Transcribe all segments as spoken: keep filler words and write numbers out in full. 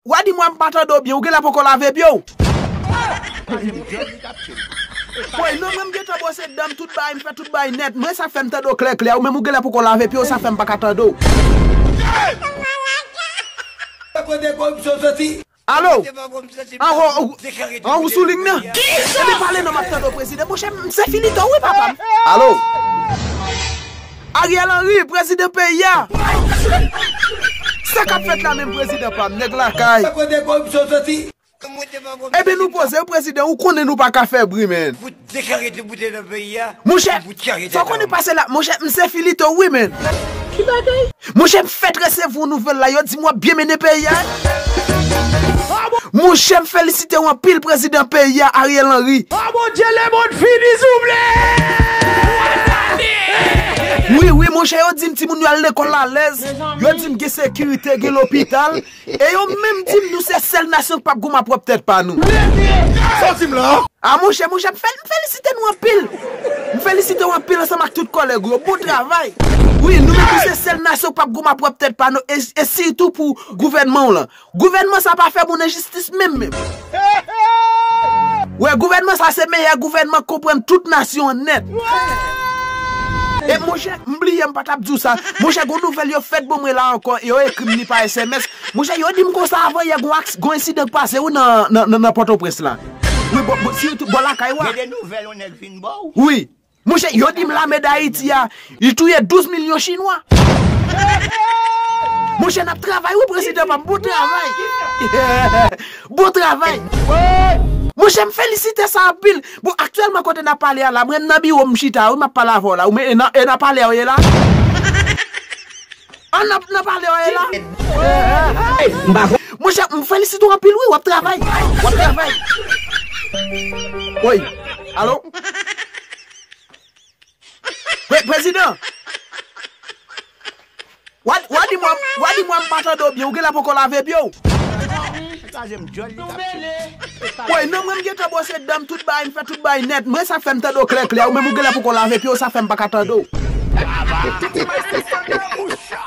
W a di mwen m pa tande w byen, ou genlè poko lave pye w. Woy, non, mwen m gentan bwose dan m, tout bagay, m fè tout bagay nèt. Mwen sa fè m tande w klè klè, ou menm ou genlè poko lave pye w, sa fè m pa ka tande w. Alo? An, ou, ou, an, ou sou liy nan? Ebyen pale non, m ap tande w, prezidan. Monchè, m se Filito wi, papa m. Alo? Ariel Henry, prezidan peyi a. Sa k ap fèt la menm, prezidan pa m, nèg lakay? Ebyen nou poze wi, prezidan, ou konnen nou pa ka fè bri, menn. Monchè, fò konnen pase la, monchè, m se Filito wi, menn. Monchè, m fèk resevwa yon nouvèl la, yo di m w ap byen mennen peyi a. Monchè, m felisite w anpil, prezidan peyi a, Ariel Henry. Wi, wi, monchè, yo di m timoun yo al lekòl alèz. Yo di m gen sekirite, gen lopital. E yo menm di m nou se sèl nasyon k p ap goumen ap wè tèt pa nou. Sa w di m la? A monchè, monchè, m fel-, m felisite nou anpil. M felisite w anpil ansanm ak tout kòlèg ou yo. Bon travay. Wi, nou menm nou se sèl nasyon k p ap goumen ap wè tèt pa nou. E, e sitou pou gouvènman w lan. Gouvènman sa pa fè moun enjistis menm menm. Wè, gouvènman sa se meyè gouvènman k konprann tout nasyon an nèt. E monchè, m bliye m pa t ap di w sa. Monchè, gon nouvèl yo fèk ban mwen la ankò, e yo ekri m li pa S M S. Monchè, yo di m konsa avan yè gon aks-, gon ensidan k pase wi nan, nan, nan, nan Pòtoprens la. Wi, bò, bò, sitou bò lakay ou a. Gen de nouvèl yon nèg fin ba w? Wi. Monchè, yo di m lame Dayiti a, li touye douz milyon chinwa. Monchè, n ap travay wi, prezidan pa m. Bon travay. Bon travay. Monchè, m felisite sa anpil. Bon, aktyèlman kote n ap pale a la, mwen m nan biwo m chita wi, m ap pale avè w la. Ou men, e nan, e nan palè w ye la? An nan, nan palè w ye la? Monchè, m felisite w anpil wi, w ap travay. W ap travay. Woy, alo? Pre-, prezidan! W a, w a di mwen, w a di mwen m pa tande w byen, ou genlè poko lave pye w. Woy, non, mwen m gentan bwose dan m, tout bagay, m fè tout bagay nèt. Mwen sa fè m tande w klè klè, ou menm ou genlè poko lave pye w, sa fè m pa ka tande w.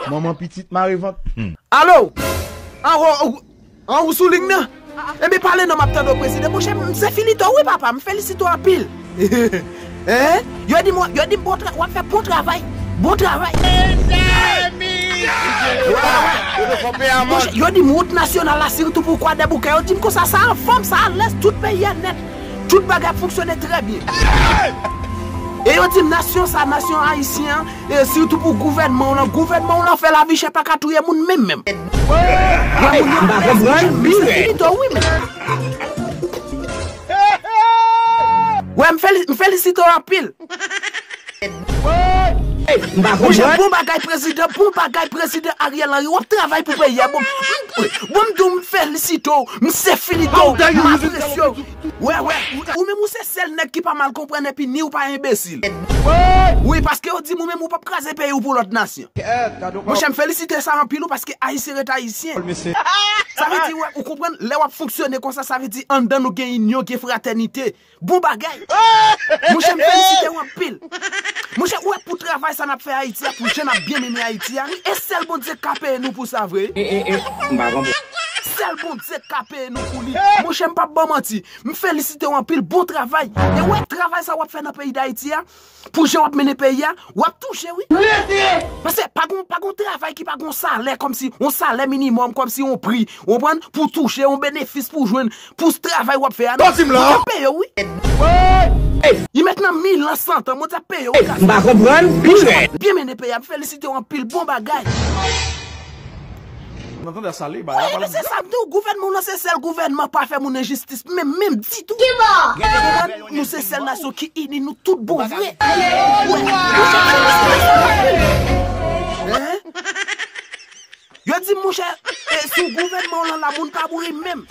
Manman pitit mare vant. Alo? An, ou, ou, an, ou sou liy nan? Ebyen pale non, m ap tande w, prezidan. Monchè, m se Filito wi, papa, m felisite w anpil. Hein? Yo di m, yo di m bon tra-, w ap fè bon travay. Bon travay. Monchè, yo di m wout nasyonal la, sitou pou Kwadèboukè, yo di m konsa, sa anfòm, sa alèz, tout peyi a nèt. Tout bagay ap fonksyone trè byen. E yo di m nasyon sa, nasyon ayisyen an, e sitou pou gouvènman w lan, gouvènman w lan fè lavi chè pa ka touye moun menm menm. Wè moun yo alèz, monchè, m felisite w wi, men. Wè, m feli-, m felisite w anpil. Monchè, bon bagay prezidan, bon bagay prezidan Ariel Henry, w ap travay pou peyi a. Bon, m, bon, m di w m felisite w, m se Filito, m apresye w. Wè, wè, ou menm ou se sèl nèg ki pa mal konprann epi ni ou pa enbesil. Wi, paske yo di m ou menm ou p ap kraze peyi w pou lòt nasyon. Monchè, m felisite sa anpil wi, paske ayisyen ret ayisyen. Sa vle di, wè, ou konprann, lè w ap fonksyone konsa, sa vle di anndan nou gen inyon, gen fratènite. Bon bagay. Monchè, m felisite w anpil. Monchè, ou wè pou travay sa n ap fè Ayiti a, pou jan n ap byen mennen Ayiti a, e sèl Bondye k ka peye nou pou sa vre. Sèl Bondye k ka peye nou pou li. Monchè, m p ap ba w manti. M felisite w anpil, bon travay. E wè travay sa w ap fè nan peyi Dayiti a, pou jan w ap mennen peyi a, w ap touche wi. Paske pa gon, pa gon travay ki pa gon salè kòmsi, yon salè minimòm kòmsi yon pri, ou konprann, pou touche, yon benefis pou jwenn, pou travay w ap fè a. Bondye ap peye w wi. Li mèt nan mil an, san tan, Bondye ap peye w. M pa konprann. Byen mennen peyi a, m felisite w anpil, bon bagay. Wi, men se sa m di w, gouvènman w lan se sèl gouvènman pa fè moun enjistis menm, menm ditou. Ou konprann? Nou se sèl nasyon ki ini, nou tout bon vre. Hein? Yo di m, monchè, e, sou gouvènman w lan la, moun pa mouri menm.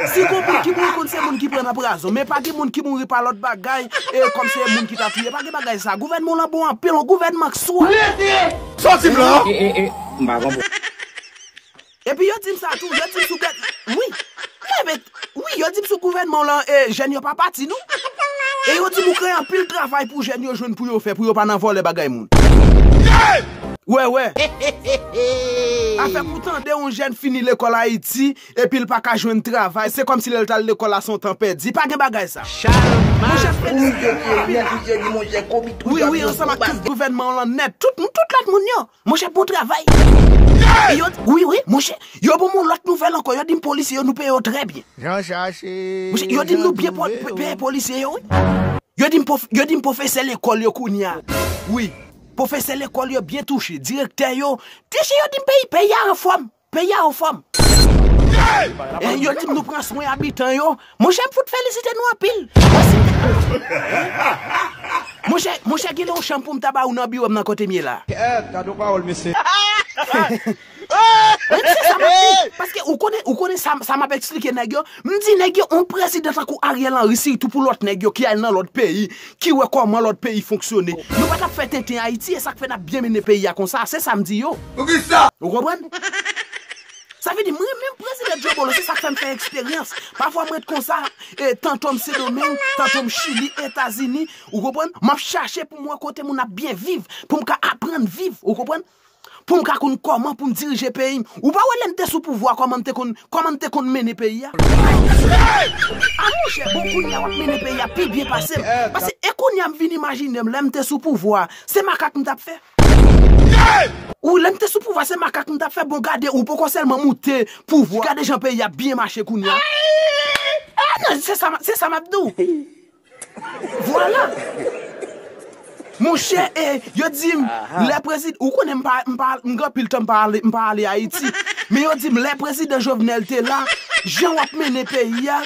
Si gon moun ki mouri, konn se moun ki pran nan prizon. Men pa gen moun ki mouri pa lòt bagay, e, kòm se moun ki ta touye. Pa gen bagay sa. Gouvènman w lan bon anpil, yon gouvènman k swa. Sòti m la. E, e, e, m pa konprann. Epi yo di m sa tou, yo di m sou gad, wi. Leve, wi, yo di m sou gouvènman w lan, e, jèn yo pa pati, non. E yo di m ou kreye anpil travay pou jèn yo jwenn pou yo fè, pou yo pa nan vòlè bagay moun. Wè, wè. Afè pou tande yon jèn fini lekòl Ayiti, epi l pa ka jwenn travay, se kòmsi lè l t al lekòl la se yon tan pèdi. Pa gen bagay sa. Monchè, felisite nou anpil. Wi, wi, ansanm ak tout gouvènman an lan nèt. Tout, tout lòt moun yo. Monchè, bon travay. E yo, wi, wi, monchè. Yo ban m yon lòt nouvèl ankò. Yo di m polisye yo, nou peye yo trè byen. Jan chache. Monchè, yo di m nou byen peye polisye yo, wi. Yo di m pwof-, yo di m pwofesè lekòl yo kounye a. Wi. Pwofesè lekòl yo byen touche. Direktè yo. Tiche yo di m peyi, peyi a anfòm. Peyi a anfòm. E yo di m nou pran swen abitan yo. Monchè, m fout felisite nou anpil. Monchè, monchè, gen yon chanm pou m ta ba ou nan biwo m nan kote m ye la. Kèt, gade yon pawòl, mesye. Wi, se sa m ap di. Paske ou konnen, ou konnen sa, sa m ap eksplike nèg yo. M di nèg yo, yon prezidan tankou Ariel Henry, sitou pou lòt nèg yo ki al nan lòt peyi, ki wè kòman lòt peyi fonksyone. Nou pa t ap fè tenten Ayiti, e sa k fè n ap byen mennen peyi a konsa. Se sa m di yo. Poukisa? Ou konprann? Sa vle di, mwen menm prezidan Djobolo, se sa k fè m fè eksperyans. Pafwa m ret konsa, e, tanto m Sendomeng, tanto m Chili, Etazini, ou konprann? M ap chache pou m wè kote moun ap byen viv, pou m ka aprann viv, ou konprann? Pou m ka konn kòman pou m dirije peyi m. Ou pa wè lè m te sou pouvwa, kòman m te konn, kòman m te konn mennen peyi a? A monchè, bon, kounye a w ap mennen peyi a pi byen pase m. Paske e kounye a m vin imajine m, lè m te sou pouvwa, se makak m t ap fè. Ou lè m te sou pouvwa, se makak m t ap fè. Bon, gade, ou poko sèlman moute pouvwa. Gade jan peyi a byen mache kounye a. A non, se sa, se sa m ap di w. Vwala. Monchè, e, yo di m, lè prezidan, ou konnen m pa, m pa, m gen anpil tan m pa ale, m pa ale Ayiti. Men yo di m, lè prezidan Jovenel te la, jan w ap mennen peyi a,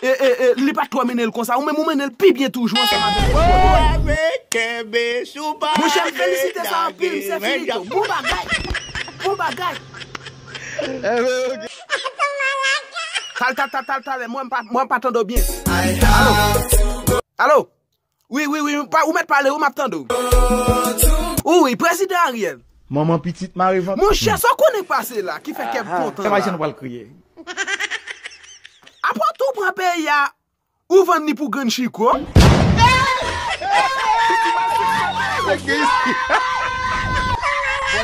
e, e, e, li pa t twò mennen l konsa. Ou menm ou mennen l pi byen toujou ansanm avèk Jovenel. Monchè, m felisite sa anpil, mesye Finito. Bon bagay. Bon bagay. Tal, tal, tal, tal, talè, mwen m pa, mwen m pa tande w byen. Alo? Alo? Wi, wi, wi, ou mèt pale, wi, m ap tande w. Wi, wi, prezidan Ariel. Manman pitit mare vant. Monchè, sa w konnen k pase la, ki fè kè m kontan la. Sa pa jan nou pral kriye. Apre tou pran peyi a, ou vann li pou grenn chiko. Vòlè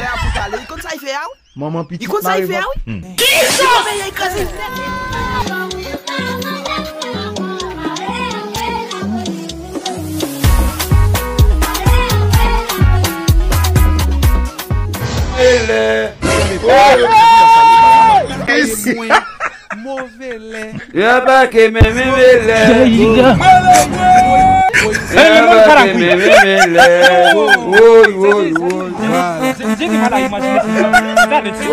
a pou pale, li konn sa l fè a, wi. Manman pitit mare vant. Kisa? Li konn peye kraze tèt li. Move lè. Move lè. Yo pa ke menm menm lè. Yo pa ke menm menm lè. Woy, woy, woy. Jenny pa ta imajine sa. Gade ti.